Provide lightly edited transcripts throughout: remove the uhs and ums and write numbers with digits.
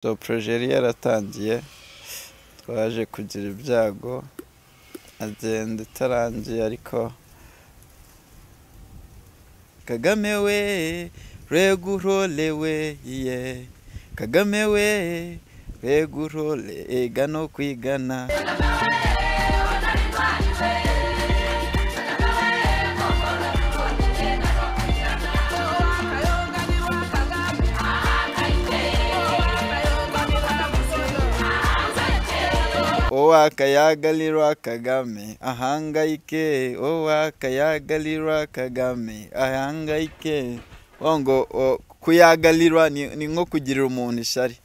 So projet yari yaratangiye, twaje kugira ibyago agenda itarangiye, ariko Kagame we regurolewe ye, Kagame we regurole ega no kwigana. Owakayagalirwa Kagame ahangayike, owakayagalirwa Kagame ahangayike. Ngo kuyagalirwa ni nko kugirira umuntu ishari,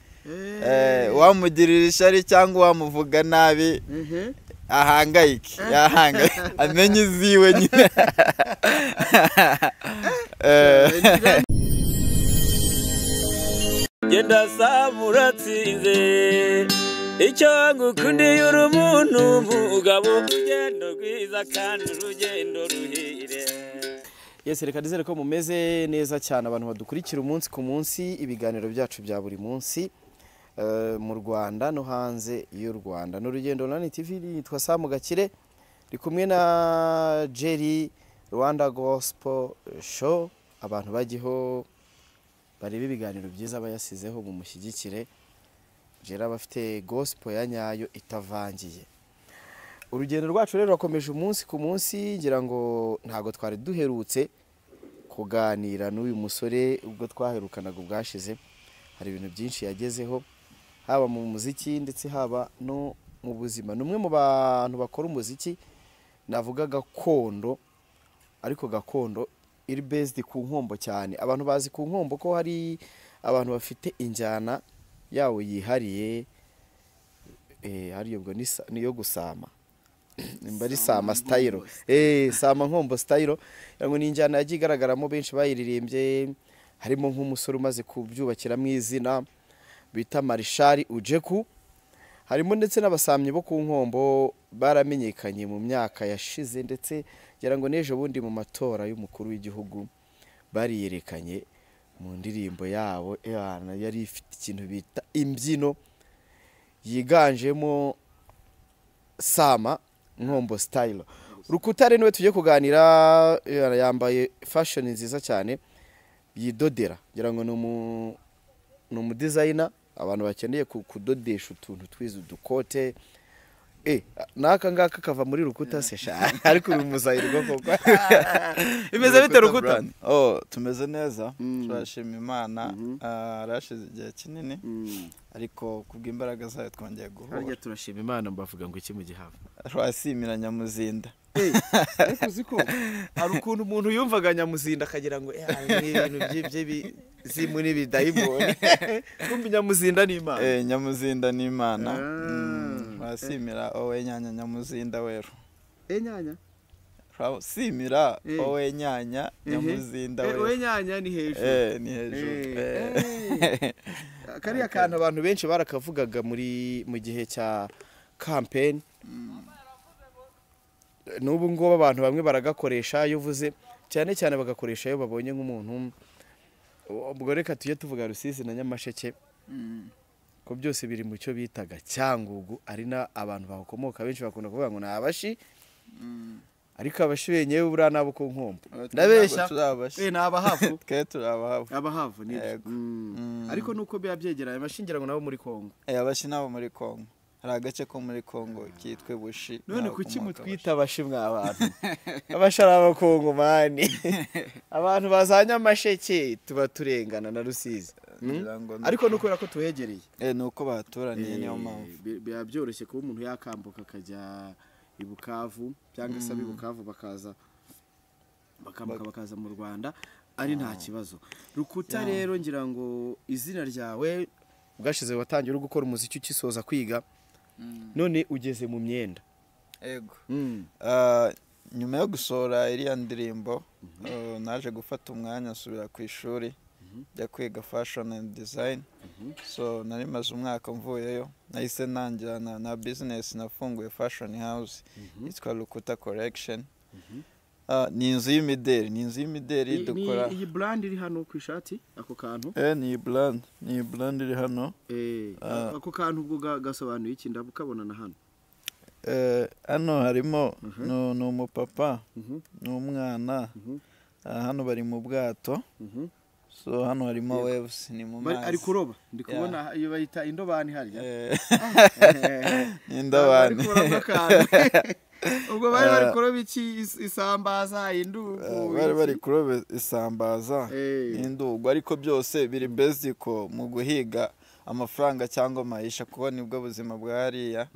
wamugirira ishari cyangwa wamuvuga nabi ahangayike, yahangayike amenye iziwe nyine. Genda samuratsinze icyo ngukundiye uri umuntu mugabo, urugendo rwiza kandi urugendo ruhire. Yes, reka nizere ko mumeze neza cyane abantu badukurikira umunsi ku munsi, ibiganiro byacu bya buri munsi mu Rwanda no hanze y'u Rwanda. N'urugendo Online TV yitwa Sam Gakire, ri kumwe na Jerry Rwanda Gospel Show. Abantu bagiho barebe ibiganiro byiza bayasizeho, mumushyigikire. Jerry abafite gospel ya nyayo itavangiye. Urugendo rwacu rero rakomeje umunsi ku munsi, ngira ngo ntago twari duherutse kuganira n'uyu musore ubwo twaherukanaga ubwashize. Hari ibintu byinshi yagezeho haba mu muziki ndetse haba no mu buzima. Ni umwe mu bantu bakora umuziki navuga gakondo, ariko gakondo iri based ku nkombo cyane. Abantu bazi ku nkombo ko hari abantu bafite injyana yawo yihariye, hari ubwo niyo gusama nimba ari sama style, sama nkombo style, ngo ni injyana yagiye igaragaramo benshi bayiririmbye, harimo nk'umusore umaze kubyubakira mu izina bita Marshal Ujeku, harimo ndetse n'abasamyi bo ku nkombo baramenyekanye mu myaka yashize, ndetse ngira ngo n'ejo bundi mu matora y'umukuru w'igihugu bariyerekanye mu ndirimbo yabo yari ifite ikintu bita imbyino yiganjemo sama nkombo style. Rukutare niwe tujye kuganira, yambaye fashion nziza cyane yidodera, ngira ngo ni umu designer, abantu bakeneye kudodesha utuntu twiza udukote, naka ngaka kava muri Rukuta se sha, ariko uri muzahirwa koko. Imeze bite Rukuta? Oh, tumeze neza, turashima Imana. Arashize igihe kinini ariko kubw'imbaraga zayo twongeye guhura. Harya turashima Imana mbavuga ngo iki mu gihava rwasimira Nyamuzinda. Ariko uziko hari ukuntu umuntu yumvaga Nyamuzinda akagira ngo ni ibintu by'ibizimu n'ibidayimoni, kumbe Nyamuzinda ni Imana. Nyamuzinda ni Imana. Rwasimira owe nyanya Nyamuzinda wero. Nyanya Rwasimira owe nyanya Nyamuzinda wero. Owe nyanya ni hejuru. Ni hejuru. Kariya kantu abantu benshi barakavugaga muri mu gihe cya campaign. N'ubu ngo abantu bamwe baragakoresha iyo uvuze cyane cyane bagakoresha iyo babonye nk'umuntu. Ubwo reka tujye tuvuga Rusizi na Nyamasheke ko byose biri mu cyo bitaga Cyangugu, ari na abantu bakomoka benshi bakunda kuvuga ngo ni abashi, ariko abashi benyewe buriya nabo ku nkombo. Ndabeshya ni abahavu, twe turi abahavu, abahavu ni ariko nuko biba byegeranye abashingira ngo nabo muri Kongo. Abashi nabo muri Kongo, hari agace ko muri Kongo kitwe Bushi. None kuki mutwita abashi mwa abantu? Abashi ari abakongomani, abantu bazanye Amasheke tuba turengana na Rusizi, ariko nukubera ko tuhegereye, nuko baturaniye, niyo mpamvu biba byoroshye kuba umuntu yakambuka akajya i Bukavu cyangwa se abi Bukavu bakaza bakambuka bakaza mu Rwanda ari nta kibazo. Rukuta rero ngira ngo izina ryawe ubwashize watangiye uri gukora umuziki ukisoza kwiga, none ugeze mu myenda. Ego. Nyuma yo gusohora iriya ndirimbo naje gufata umwanya nsubira ku ishuri njya kwiga fashion and design. So nari maze umwaka mvuyeyo, nahise ntangira na business, nafunguye fashion house yitwa Rukuta Collection. Ni inzu y'imideri, ni inzu y'imideri dukora. Iyi brand iri hano ku ishati, ako kantu? Ni brand, ni brand iri hano. Ako kantu ubwo gasobanuye iki? Ndabukabona na hano. Hano harimo ni umupapa n'umwana, hano bari mu bwato. So hano harimo waves, ni mu mazi. Ari kuroba, ndi kubona iyo bayita indobani harya. Ni indobani. Ubwo bari bari kuroba iki? Isambaza, indugu? Bari bari kuroba isambaza n'indugu, ariko byose biri basic mu guhiga amafaranga cyangwa maisha, kuko nibwo buzima bwa hariya.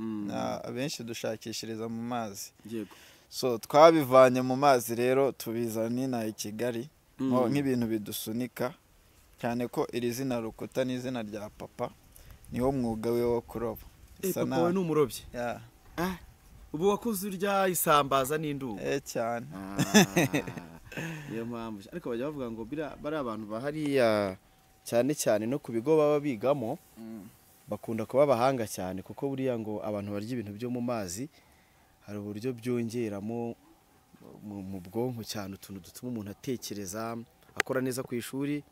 Abenshi dushakishiriza mu mazi. Yego. So twabivanye mu mazi rero tubizana ina i Kigali nk'ibintu bidusunika, cyane ko iri zina Rukuta ni izina rya papa, niwo mwuga we wo kuroba. Papa we ni umurobyi? Ubu wakuze urya isambaza n'indugu? Cyane. Niyo mpamvu. Ariko bajya bavuga ngo bari abantu bahariya cyane cyane no ku bigo baba bigamo bakunda kuba abahanga cyane, kuko buriya ngo abantu barya ibintu byo mu mazi hari uburyo byongeramo mu bwonko cyane utuntu dutuma umuntu atekereza, akora neza ku ishuri.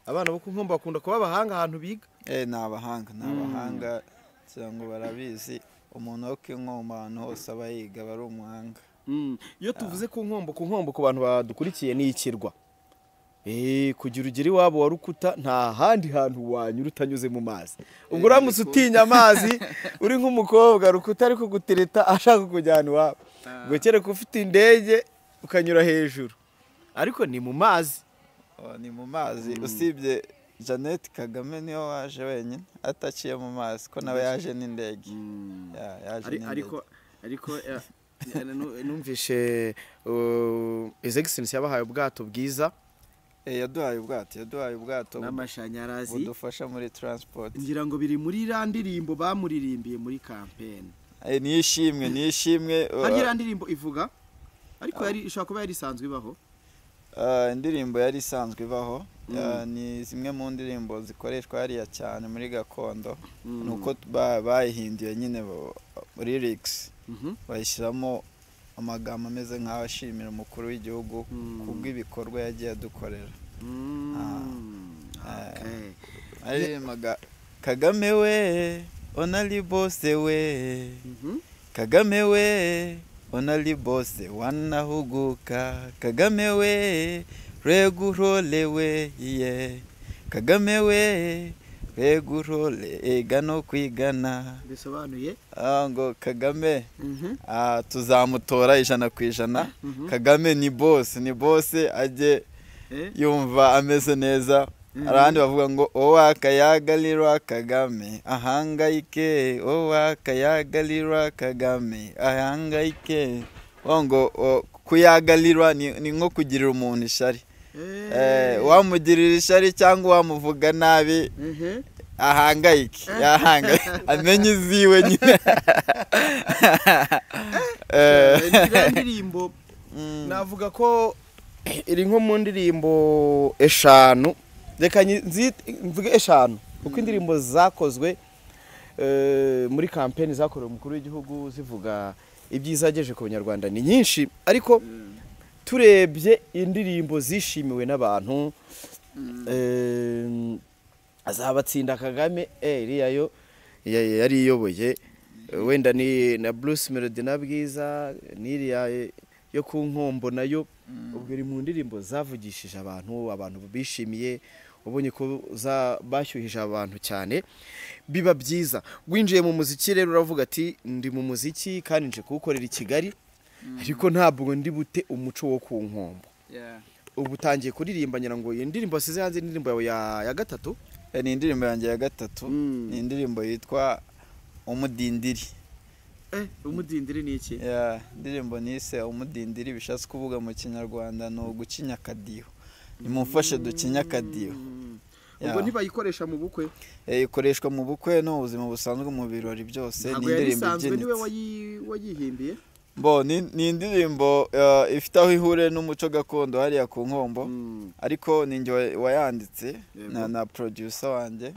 Abana bo ku Nkombo bakunda kuba abahanga ahantu biga. Ni abahanga, ni abahanga cyangwa barabizi. Umuntu wo ku Nkombo ahantu hose aba yiga aba ari umuhanga. Iyo tuvuze ku Nkombo, ku Nkombo ku bantu badukurikiye ni ikirwa. Kugira ugere iwabo wa Rukuta nta handi hantu wanyura utanyuze mu mazi. Ubwo uramutse utinya amazi uri nk'umukobwa, Rukuta ari kugutereta ashaka kujyana iwabo, ngo kereka ufite indege ukanyura hejuru, ariko ni mu mazi. Ni mu mazi. Usibye Jeannette Kagame niwe waje wenyine ataciye mu mazi, ko nawe yaje n'indege. Ariko numvishe His Excellency yabahaye ubwato bwiza. Yaduhaye ubwato, yaduhaye ubwato n'amashanyarazi budufasha muri transport. Ngira ngo biri muri iriya ndirimbo bamuririmbiye muri campaign. Ni ishimwe, ni ishimwe. Hari iriya ndirimbo ivuga, ariko yari ishobora kuba yari isanzwe ibaho. Indirimbo yari isanzwe ibaho, ni zimwe mu ndirimbo zikoreshwa hariya cyane muri gakondo. Nuko bayihinduye nyine lyrics, bayishyiramo amagambo ameze nk'aho ashimira umukuru w'igihugu kubw'ibikorwa yagiye adukorera. Aririmbaga Kagame we onali bose we, Kagame we onali bose wanahuguka, Kagame we regurole we ye, Kagame we regurole ega no kwigana. Bisobanuye ngo Kagame tuzamutora 100%. Kagame ni boss, ni boss, ajye yumva ameze neza. Arahandi bavuga ngo owa kayagalirwa Kagame ahangayike, owa kayagalirwa Kagame ahangayike. Ngo kuyagalirwa ni nko kugirira umuntu ishari. Wamugirira ishari cyangwa wamuvuga nabi ahangayike, yahangayike, amenye iziwe nyine. Indirimbo navuga ko iri nko mu ndirimbo 5, reka mvuge 5, kuko indirimbo zakozwe muri campaign zakorewe umukuru w'igihugu zivuga ibyiza yagejeje ku Banyarwanda ni nyinshi, ariko turebye indirimbo zishimiwe n'abantu, azabatsinda Kagame, iriya yo yari iyoboye, wenda ni na Bruce Melody na Bwiza, n'iriya yo ku Nkombo nayo, ubwo iri mu ndirimbo zavugishije abantu, abantu bishimiye, ubonye ko bashyuhije abantu cyane, biba byiza. Winjiye mu muziki rero uravuga ati ndi mu muziki kandi nje kuwukorera i Kigali, ariko ntabwo ndi bute umuco wo ku Nkombo. Ubu utangiye kuririmba, ngira ngo iyi ndirimbo wasize hanze indirimbo yawe ya gatatu? Ni indirimbo yanjye ya gatatu, ni indirimbo yitwa Umudindiri. Umudindiri ni iki? Indirimbo nise Umudindiri bishatse kuvuga mu Kinyarwanda ni ugucinya akadiho. Nimumfashe ducinya akadiho. Ubwo ntibayikoresha mu bukwe? Ikoreshwa mu bukwe no buzima busanzwe, mu birori byose. Ni indirimbo ibyinitse. Niwe wayihimbiye? Bo ni indirimbo ifite aho ihure n'umuco gakondo hariya ku Nkombo, ariko ni njye wayanditse na producer wanjye.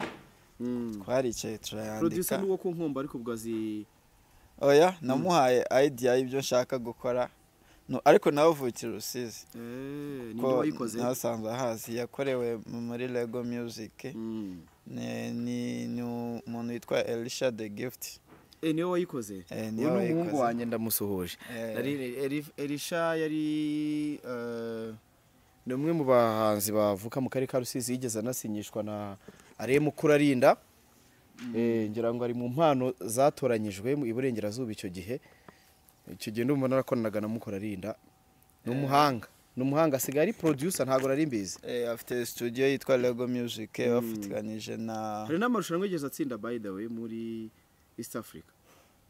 Twaricaye turayandika. Producer ni uwo ku Nkombo ariko ubwo azi? Oya, namuhaye idea y'ibyo nshaka gukora, No, ariko nawe uvukira Rusizi. Ni Ko wayikoze? Nasanze ahazi, yakorewe muri Lego Music. Ni umuntu witwa Elisha the Gift. Niwe wayikoze? Niwe Uyu ni umuhungu wayikoze. wanjye, ndamusuhuje. Elisha yari ni umwe mu bahanzi bavuka mu karere ka Rusizi, yigeze anasinyishwa na Aremu Mukurarinda. Ngira ngo ari mu mpano zatoranyijwe mu Iburengerazuba icyo gihe. Icyo gihe ndumva narakoranaga na Mukurarinda. Ni umuhanga, ni umuhanga, asigaye ari producer, ntabwo nari mbizi. Afite studio yitwa Lego Music bafatikanyije na Hari n'amarushanwa yigeze atsinda, by the way, muri East Africa.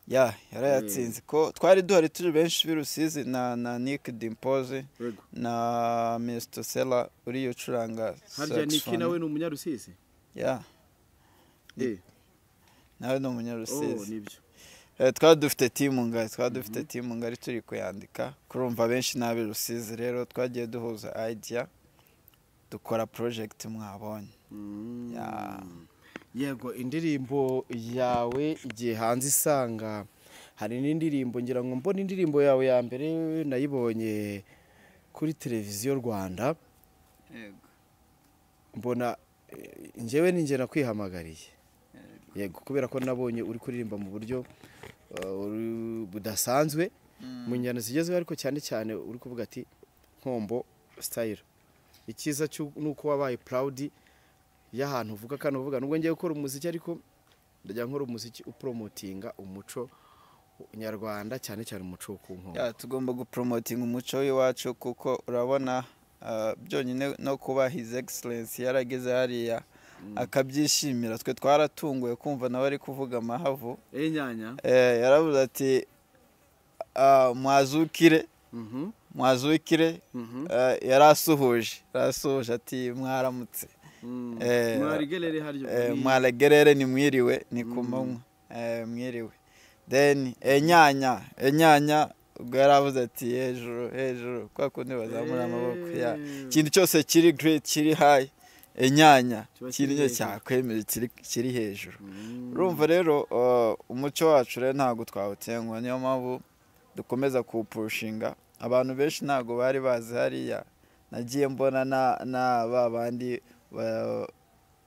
Ya, yarayatsinze, ko twari duhari turi benshi b'i Rusizi na Nick Dimpoze na Mr Sela uriya ucuranga Harya Niki saxophone. nawe ni Umunyarusizi? Ya, nawe ni Umunyarusizi. Nibyo. Twari dufite team ngari, twari dufite team ngari turi kuyandika, kurumva benshi n'ab'i Rusizi. Rero twagiye duhuza idea, dukora project mwabonye. Ya. Yego, indirimbo yawe igiye hanze isanga hari n'indirimbo, ngira ngo mbona indirimbo yawe ya mbere nayibonye kuri Televiziyo Rwanda. Mbona njyewe ni njye nakwihamagariye, yego, kubera ko nabonye uri kuririmba mu buryo budasanzwe mu njyana zigezweho, ariko cyane cyane uri kuvuga ati "Nkombo style". Icyiza nuko wabaye proud y'ahantu uvuga, kandi uvuga nubwo ngiye gukora umuziki, ariko ndajya nkora umuziki upromotinga umuco nyarwanda, cyane cyane umuco wo ku Nkombo. Ya, tugomba gupromotinga umuco w'iwacu, kuko urabona byonyine no kuba His Excellence yarageze hariya akabyishimira, twe twaratunguwe kumva nawe ari kuvuga amahavu. Inyanya. Yaravuze ati "Mwazukire, mwazukire." Yarasuhuje ati "Mwaramutse." Mwarigerere haryo. Mwaragerere ni mwiriwe, ni ku manywa. Mwiriwe, then enyanya, enyanya, ubwo yaravuze ati "Hejuru, hejuru", kwa kundi bazamura amaboko ya ikintu cyose kiri great, kiri high, enyanya. Kiba kiri kiri hejuru. Cyakwemera kiri hejuru. Urumva rero umuco wacu rero ntabwo twawutenguha, niyo mpamvu dukomeza kuwupushinga. Abantu benshi ntabwo bari bazi hariya. Nagiye mbona na ba bandi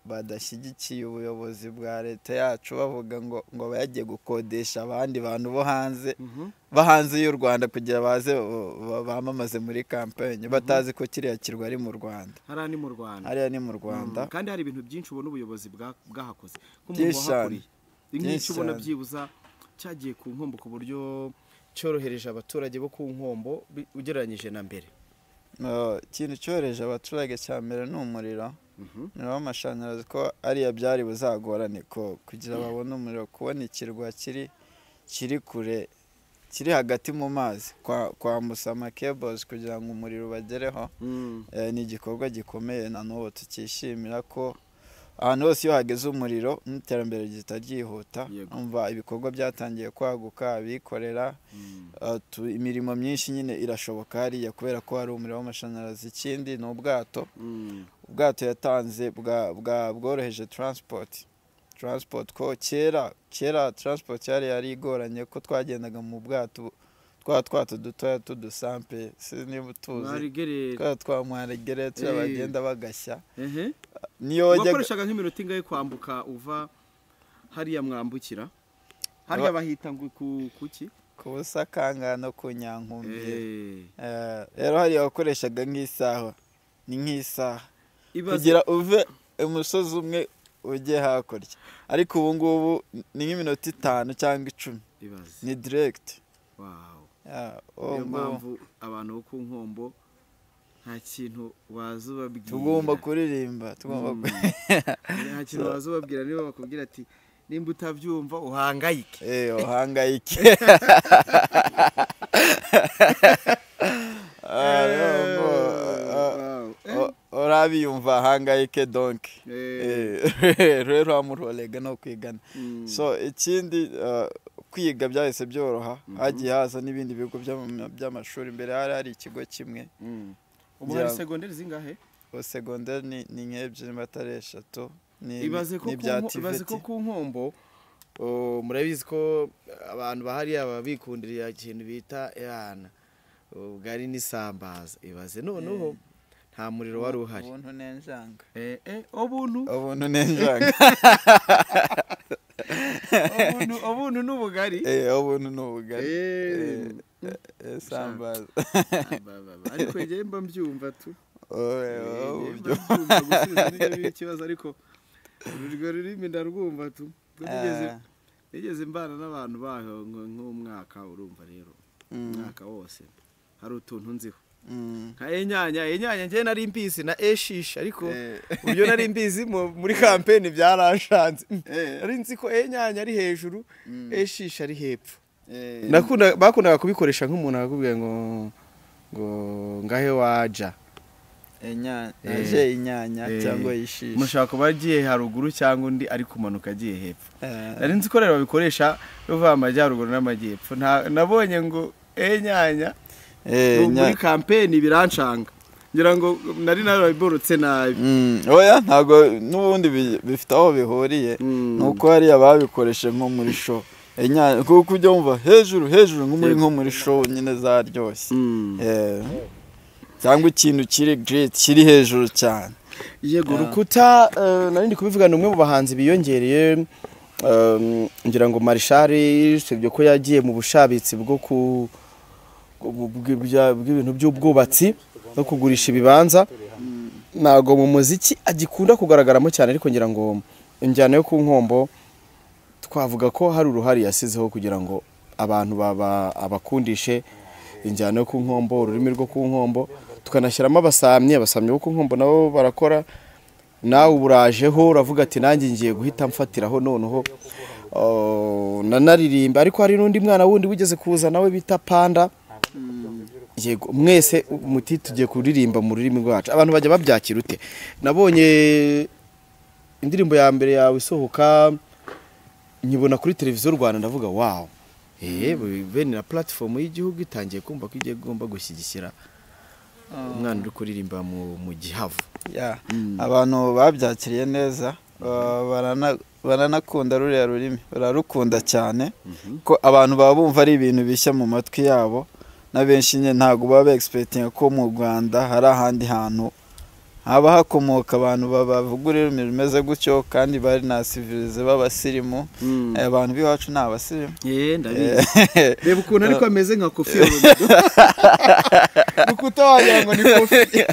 badashyigikiye ubuyobozi bwa leta yacu bavuga ngo bagiye gukodesha abandi bantu bo hanze, bo hanze y'u Rwanda, kugira baze bamamaze muri kampanye, batazi ko kiriya kirwa ari mu Rwanda. Hariya ni mu Rwanda. Hariya ni mu Rwanda. Kandi hari ibintu byinshi ubona ubuyobozi bwahakoze nk'umuntu Byinshi cyane. wahakuriye, nk'icyo Byinshi ubona cyane. byibuza cyagiye ku Nkombo ku buryo cyorohereje abaturage bo ku Nkombo ugereranyije na mbere. Ikintu cyoroheje abaturage cya mbere ni umuriro, umuriro w'amashanyarazi, ko ariya byari buzagorane ko kugira babone umuriro, kubona ikirwa kiri kure, kiri hagati mu mazi, kwa Musama cables kugira ngo umuriro ubagereho. Ni igikorwa gikomeye na n'ubu tukishimira, ko ahantu hose iyo hageze umuriro n'iterambere rihita ryihuta. Umva, ibikorwa byatangiye kwaguka, abikorera, imirimo myinshi nyine irashoboka hariya kubera ko hari umuriro w'amashanyarazi. Ikindi ni ubwato. Ubwato yatanze bworoheje transport, ko kera kera transport yari igoranye, ko twagendaga mu bwato, twa twato dutoya tudusampe, sinzi niba utuzi. Mwarigerere. Twa twa mwaregere turiya bagenda bagashya. Niyo wajyaga Wakoreshaga nk'iminota ingahe kwambuka uva hariya mwambukira hariya bahita ngo ku kuki? Ku Busakanga no ku Nyankumbi. Rero hariya wakoreshaga nk'isaha, ni nk'isaha kugira uve umusozi umwe ujye hakurya, ariko ubu ngubu ni nk'iminota 5 cyangwa 10. Ibaze. Ni direct. Wow. Ya, Niyo ubu ngubu mpamvu abantu bo ku Nkombo nta kintu waza ubabwira. Tugomba kuririmba, tugomba Nta kintu waza ubabwira, niba bakubwira ati "Nimba utabyumva uhangayike." Uhangayike. Ah, no, Wow. Urabiyumva ahangayike donc. Rero amurorega no kwigana. So ikindi, kwiga byahise byoroha, hagiye haza n'ibindi bigo by'amashuri. Mbere hari ikigo kimwe. Ubu hari segonderi zingahe? Ubu segonderi ni nk'ebyiri batari eshatu, ni Ibaze ko ni ibya ibaze ko TVET. ku Nkombo, oh, murabizi ko abantu bahariya baba bikundira ikintu bita yana. Ubugari n'isambaza, ibaze noneho nta muriro wari uhari. Ubuntu n'injanga. Ubuntu n'injanga. Ubuntu n'ubugari. Ubuntu n'ubugari. Sambaza. Ariko njye mba mbyumva tu. Ikibazo ariko urwo rurimi ndarwumva tu. Nigeze mbana n'abantu baho nk'umwaka, urumva rero umwaka wose hari utuntu nziho. Nka enyanya njye nari mbizi na eshisha, ariko uburyo nari mbizi muri campaign byarashanze. Nari nzi ko enyanya ari hejuru, eshisha ari hepfo. Bakundaga kubikoresha nk'umuntu akakubwira ngo ngahe waja aje inyanya cyangwa ishisha, mushaka kuba agiye haruguru cyangwa undi ari kumanuka agiye hepfo. Nari nzi ko rero babikoresha biva amajyaruguru n'amajyepfo. Nabonye ngo enyanya muri campaign birancanga, ngira ngo nari narabiborotse nabi. Oya ntago n'ubundi bifite aho bihuriye, nuko hari ababikoreshe nko muri show enyanya, kuko ujya wumva hejuru hejuru nko muri show nyine zaryoshye, cyangwa ikintu kiri great kiri hejuru cyane. Yego Rukuta, nari ndi kubivuga, ni umwe mu bahanzi biyongereye. Ngira ngo Marshal usibye ko yagiye mu bushabitsi bwo ku bw'ibintu by'ubwubatsi no kugurisha ibibanza, ntago mu muziki agikunda kugaragaramo cyane, ariko ngira ngo injyana yo ku nkombo twavuga ko hari uruhare yasizeho kugira ngo abantu abakundishe injyana yo ku nkombo, ururimi rwo ku nkombo, tukanashyiramo abasamyi bo ku nkombo nabo barakora. Nawe uburajeho uravuga ati nanjye ngiye guhita mfatiraho noneho nanaririmba. Ariko hari n'undi mwana wundi wigeze kuza nawe bita Panda. Yego mwese muti tugiye kuririmba mu rurimi rwacu, abantu bajya babyakira ute? Nabonye indirimbo ya mbere yawe isohoka nkibona kuri televiziyo Rwanda, ndavuga wow, bene na platform y'igihugu itangiye kumva ko igiye igomba gushyigikira umwana uri kuririmba mu gihavu. Abantu babyakiriye neza, baranakunda ruriya rurimi, bararukunda cyane, ko abantu baba bumva ari ibintu bishya mu matwi yabo, na benshi nyine ntabwo baba expecting ko mu Rwanda hari ahandi hantu haba hakomoka abantu bavuga ururimi rumeze gutyo, kandi bari na civilize b'abasirimu. Abantu b'iwacu ni abasirimu. Ndabizi. Reba ukuntu ariko ameze nka Kofi Olomide. Rukuta wagira ngo ni Kofi.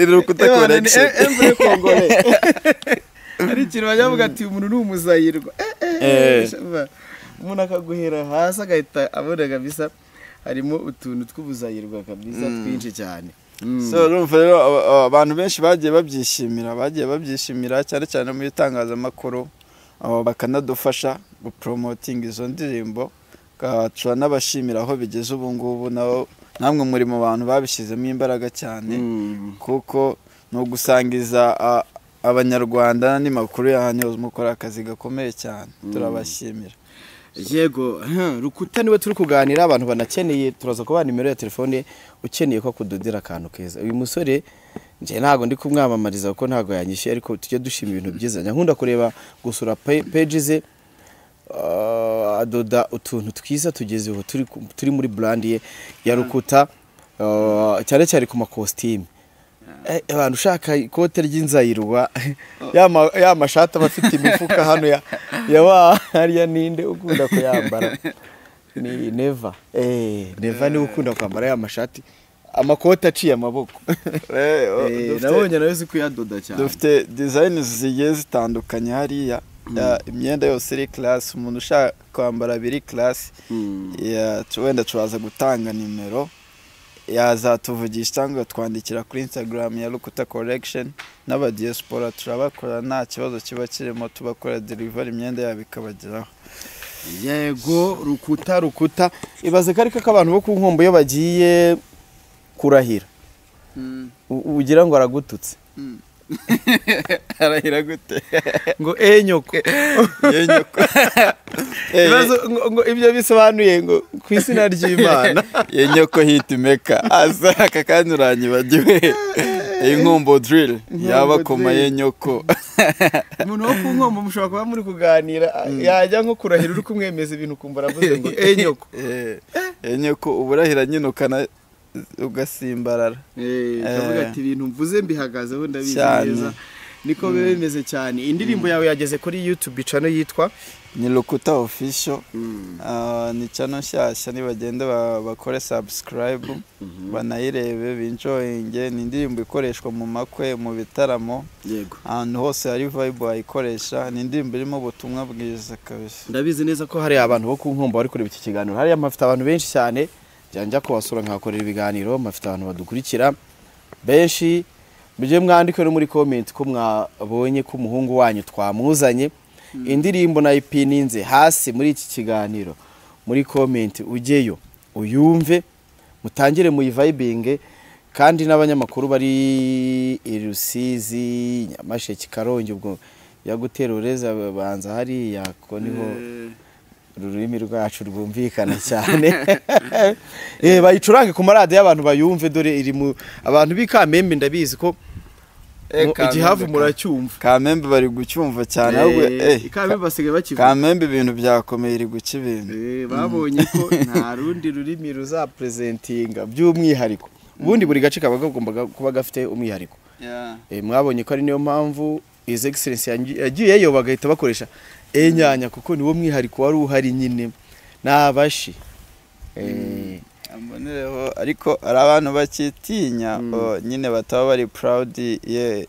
Rukuta collection. Ari ikintu bajya bavuga ati umuntu ni umuzayirwa. Umuntu akaguhera hasi agahita abona kabisa harimo utuntu tw'ubuzayirwa kabisa twinshi cyane. So urumva rero abantu benshi bagiye babyishimira cyane cyane mu itangazamakuru, bakanadufasha gupromoting izo ndirimbo, turanabashimira aho bigeze ubu ngubu. Nabo namwe muri mu bantu babishyizemo imbaraga cyane, kuko ni ugusangiza abanyarwanda n'andi makuru yanyu, mukora akazi gakomeye cyane, turabashimira. Yego Rukuta niwe turi kuganira, abantu banakeneye turaza kubaha nimero ya telefone ukeneye ko kudodera akantu keza. Uyu musore nje ntago ndi kumwamamariza kuko ntago yanyishyuye, ariko tujye dushima ibintu byiza. Nkunda kureba gusura page ze, adoda utuntu twiza tugezeho turi muri brand ye ya Rukuta, cyane cyane ku makositime. Abantu ushaka ikote ry'inzayirwa, ya mashati aba afite imifuka hano ya hariya, ninde ukunda kuyambara? Ni Neva. Neva niwe ukunda kwambara ya mashati, amakote aciye amaboko. Nabonye nawe uzi kuyadoda cyane. Dufite design zigiye zitandukanye hariya, imyenda yose iri class, umuntu ushaka kwambara biri class, wenda turaza gutanga nimero yazatuvugisha cyangwa twandikira kuri Instagram ya Rukuta Collection. N'aba diaspora turabakora, nta kibazo kiba kirimo, tubakora delivery imyenda yabo ikabageraho. Yego Rukuta ibaze ko ariko abantu bo ku nkombo iyo bagiye kurahira ugira ngo aragututse. Arahira gute? Ngo enyoko. Enyoko. Ibibazo ngo ibyo bisobanuye ngo ku izina ry'Imana. Enyoko hitmaker. Asa aka kandi uranyibagiwe. Inkombo drill yabakoma yenyoko. Umuntu wo ku nkombo mushobora kuba muri kuganira yajya nko kurahira uri kumwemeza ibintu kumva aravuze ngo enyoko. Nyoko uburahira nyine ukana ugasimbarara. Kavuga ati ibintu mvuze mbihagazeho ndabizi neza. Niko bibe bimeze cyane. Indirimbo yawe yageze kuri YouTube channel yitwa ni Rukuta Official. Ni channel nshyashya, nibagende bakore subscribe banayirebe binjoyinge. Ni indirimbo ikoreshwa mu makwe, mu bitaramo, yego ahantu hose hari vibe wayikoresha. Ni indirimbo irimo ubutumwa bwiza kabisa. Ndabizi neza ko hari abantu bo ku Nkombo bari kureba iki kiganiro. Hari amafite abantu benshi cyane njya kubasura nkakorera ibiganiro, mafite abantu badukurikira benshi. Mujye mwandike no muri comment ko mwabonye ko umuhungu wanyu twamuzanye. Indirimbo nayipininze hasi muri iki kiganiro, muri comment ugeyo uyumve, mutangire muyivibinge. Kandi n'abanyamakuru bari i Rusizi, Nyamasheke, Karongi, ubwo yaguterureza banza hariya ko niho ururimi rwacu rwumvikana cyane. Bayicurange ku maradiyo abantu bayumve, dore iri mu abantu b'ikamembe ndabizi ko igihavu muracyumva. Kamembe bari gucyumva cyane ahubwo Kamembe basigaye bakivuga. Kamembe ibintu byakomeye iri guca ibintu. Babonye ko nta rundi rurimi ruzapresentinga by'umwihariko. Ubundi buri gace kaba kagomba kuba gafite umwihariko. Mwabonye ko ari niyo mpamvu His Excellency yagiyeyo bagahita bakoresha enyanya, kuko niwo mwihariko wari uhari nyine n'abashi. Ambonereho ariko ari abantu bakitinya nyine bataba bari proud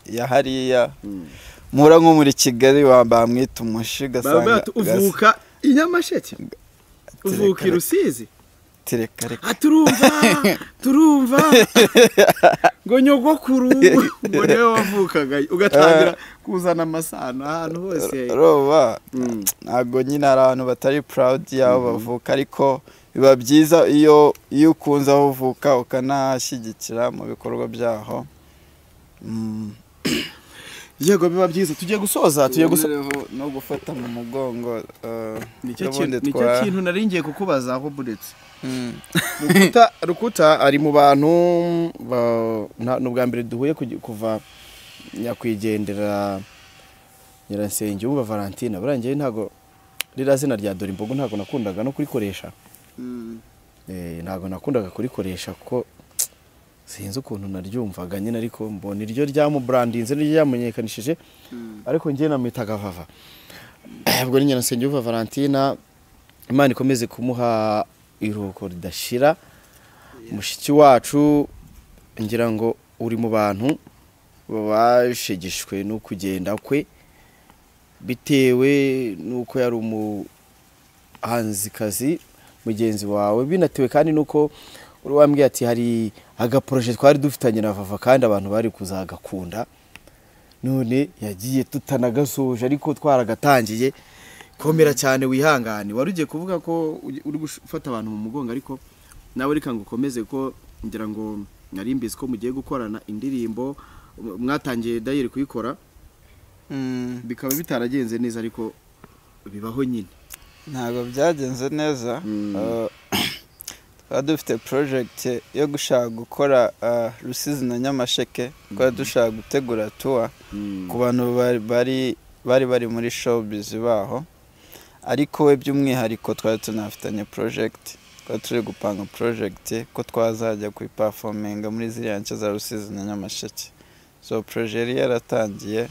ya hariya. Mura nko muri Kigali bamwita umushi gasanga uvuka i Nyamasheke, uvuka i Rusizi, turumva ngo nyogokuru ngo niwe wavukaga, ugatangira kuzana amasano ahantu hose. Roba ntabwo nyine ari abantu batari proud y'aho bavuka, ariko biba byiza iyo ukunze aho uvuka ukanashyigikira mu bikorwa byaho. Yego biba byiza. Tugiye gusoza, tugiye no gufata mu mugongo. Nicyo kintu nari ngiye kukubaza aho buretse. Rukuta ari mu bantu n'ubwa mbere duhuye kuva nyakwigendera Nyiransengiyumva Valentina. Burangiye ntago rira zina rya Dorimbogo ntago nakundaga no kurikoresha. Ntago nakundaga kurikoresha kuko sinzi ukuntu naryumvaga nyine, ariko mbona iryo ryamubrandinze n'iryo ryamenyekanishije, ariko ngiye namwitaga Vava. Ubwo ni Nyiransengiyumva Valentina, Imana ikomeze kumuha iruhuko ridashira. Mushiki wacu ngira ngo uri mu bantu bashegeshwe no kugenda kwe, bitewe nuko yari umuhanzikazi mugenzi wawe, binatewe kandi nuko uri wambwiye ati hari agaprojet twari dufitanye na Vava kandi abantu bari kuzagakunda, none yagiye tutanagasoje ariko twaragatangiye. Komera cyane wihangane. Wari ugiye kuvuga ko uri gufata abantu mu mugongo, ariko nawe reka ngo ukomeze, ko ngira ngo nari mbizi ko mugiye gukorana indirimbo, mwatangiye dayiri kuyikora bikaba bitaragenze neza, ariko bibaho nyine. Ntabwo byagenze neza. Twari dufite project yo gushaka gukora Rusizi na Nyamasheke, twari dushaka gutegura tour ku bantu bari muri showbiz baho, ariko we by'umwihariko twari tunafitanye project, twari turi gupanga project ko twazajya kuyiperforminga muri ziriya nce za Rusizi na Nyamasheke. So project yari yaratangiye,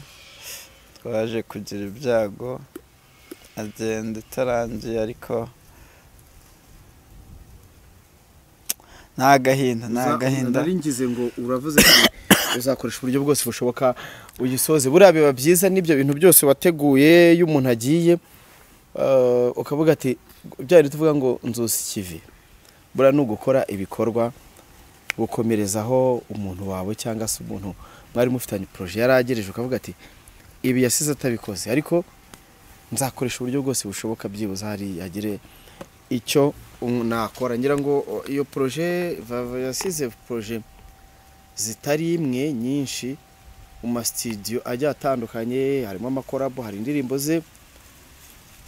twaje kugira ibyago agenda itarangiye, ariko nta gahinda, nta gahinda. Nari ngize ngo uravuze uzakoresha uburyo bwose bushoboka uyisoze. Buriya biba byiza n'ibyo bintu byose wateguye iyo umuntu agiye ukavuga ati byari tuvuga ngo nzusi kivi. Buriya ni ugukora ibikorwa gukomerezaho umuntu wawe cyangwa se umuntu mwari mufitanye projet yaragereje, ukavuga ati ibi yasize atabikoze, ariko nzakoresha uburyo bwose bushoboka byibuze hari agire icyo nakora. Ngira ngo iyo projet yasize projet zitari imwe nyinshi mu ma studio ajya atandukanye, harimo amakorabo, hari indirimbo ze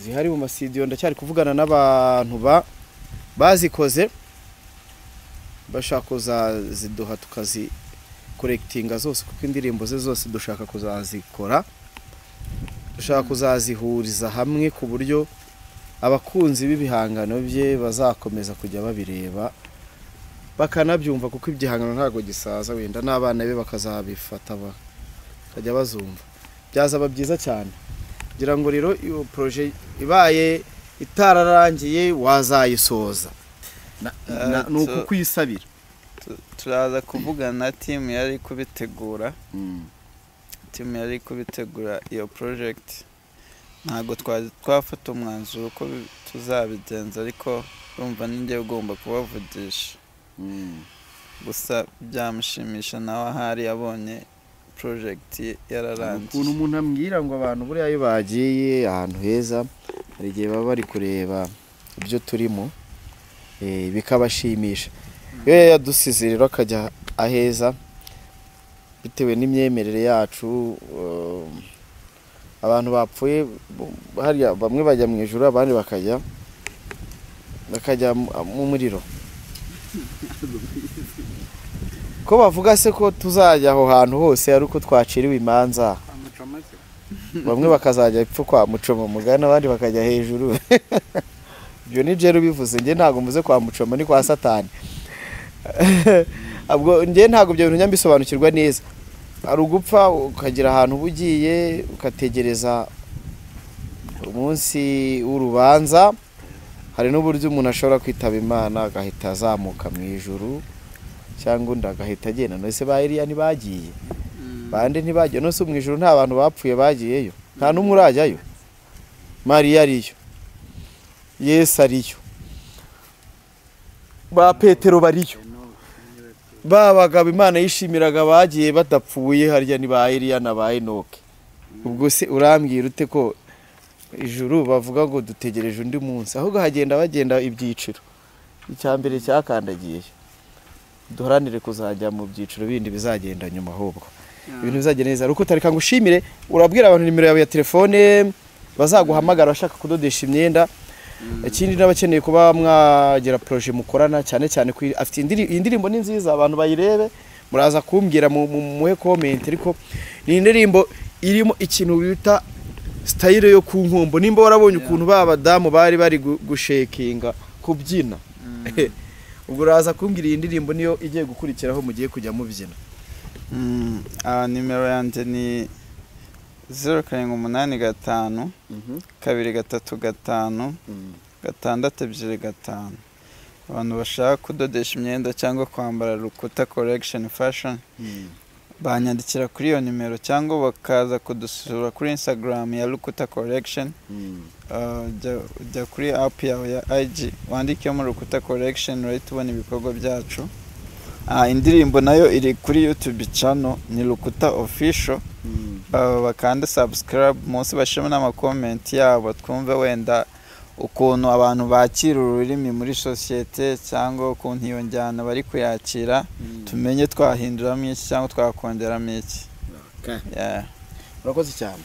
zihari mu ma studio. Ndacyari kuvugana n'abantu bazikoze bashaka kuzaziduha tukazi collectinga zose, kuko indirimbo ze zose dushaka kuzazikora, dushaka kuzazihuriza hamwe ku buryo abakunzi b'ibihangano bye bazakomeza kujya babireba bakanabyumva, kuko igihangano ntabwo gisaza, wenda n'abana be bakazabifata bakajya bazumva, byazaba byiza cyane. Ngira ngo rero iyo projet ibaye itararangiye wazayisoza, ni ukukwisabira. Turaza kuvugana na team yari kubitegura, team yari kubitegura iyo project. Ntabwo twafata umwanzuro uko tuzabigenza, ariko urumva ninjye ugomba kubavugisha. Gusa byamushimisha nawe ahari yabonye project yararangiye. Ukuntu umuntu ambwira ngo abantu buriya iyo bagiye ahantu heza hari igihe baba bari kureba ibyo turimo, bikabashimisha. Iyo yadusize rero akajya aheza bitewe n'imyemerere yacu, abantu bapfuye hariya bamwe bajya mu ijuru abandi bakajya mu muriro. Ko bavuga se ko tuzajya aho hantu hose ari uko twaciriwe imanza, bamwe bakazajya ipfa kwa Mucoma mugana abandi bakajya hejuru. Ibyo ni Jerry ubivuze, njye ntabwo mvuze kwa Mucoma, ni kwa Satani. Ubwo njye ntabwo ibyo bintu njya mbisobanukirwa neza. Ari ugupfa ukagira ahantu uba ugiye ukategereza umunsi w'urubanza. Hari n'uburyo umuntu ashobora kwitaba Imana agahita azamuka mu ijuru, cyangwa undi agahita agenda. None se ba Eliya ntibagiye, bande ntibagiye? None se mu ijuru nta bantu bapfuye bagiyeyo? Nta n'umwe urajyayo? Mariya ariyo, Yesu ariyo, ba Petero bariyo, ba bagabo Imana yishimiraga bagiye badapfuye harya ni ba Eliya na ba Enoke. Ubwo se urambwira ute ko ijuru bavuga ngo dutegereje undi munsi? Ahubwo hagenda bagenda ibyiciro, icya mbere cyakandagiye. Duharanire kuzajya mu byiciro bindi bizagenda nyuma, ahubwo ibintu bizagenda neza. Rukuta, reka ngushimire. Urabwira abantu nimero yawe ya telefone bazaguhamagara bashaka kudodesha imyenda. Ikindi n'abakeneye kuba mwagira projet mukorana, cyane cyane afite indirimbo ni nziza, abantu bayirebe, muraza kumbwira muhe comment. Ariko ni indirimbo irimo ikintu bita style yo ku nkombo. Nimba warabonye ukuntu ba badamu bari bari gushekinga kubyina, ubwo uraza kumbwira iyi ndirimbo niyo igiye gukurikiraho mugiye kujya mubyina. Nimero yanjye ni 0785 235 625. Abantu bashaka kudodesha imyenda cyangwa kwambara Rukuta Collection Fashion banyandikira kuri iyo nimero, cyangwa bakaza kudusura kuri Instagram ya Rukuta Collection. Jya kuri app yawe ya IG wandikemo Rukuta Collection urahita ubona ibikorwa byacu. Indirimbo nayo iri kuri YouTube channel ni Rukuta Official. Bakanda subscribe munsi bashiremo n'amakomenti yabo, twumve wenda ukuntu abantu bakira ururimi muri sosiyete, cyangwa ukuntu iyo njyana bari kuyakira, tumenye twahinduramo iki cyangwa twakongeramo iki. Urakoze cyane.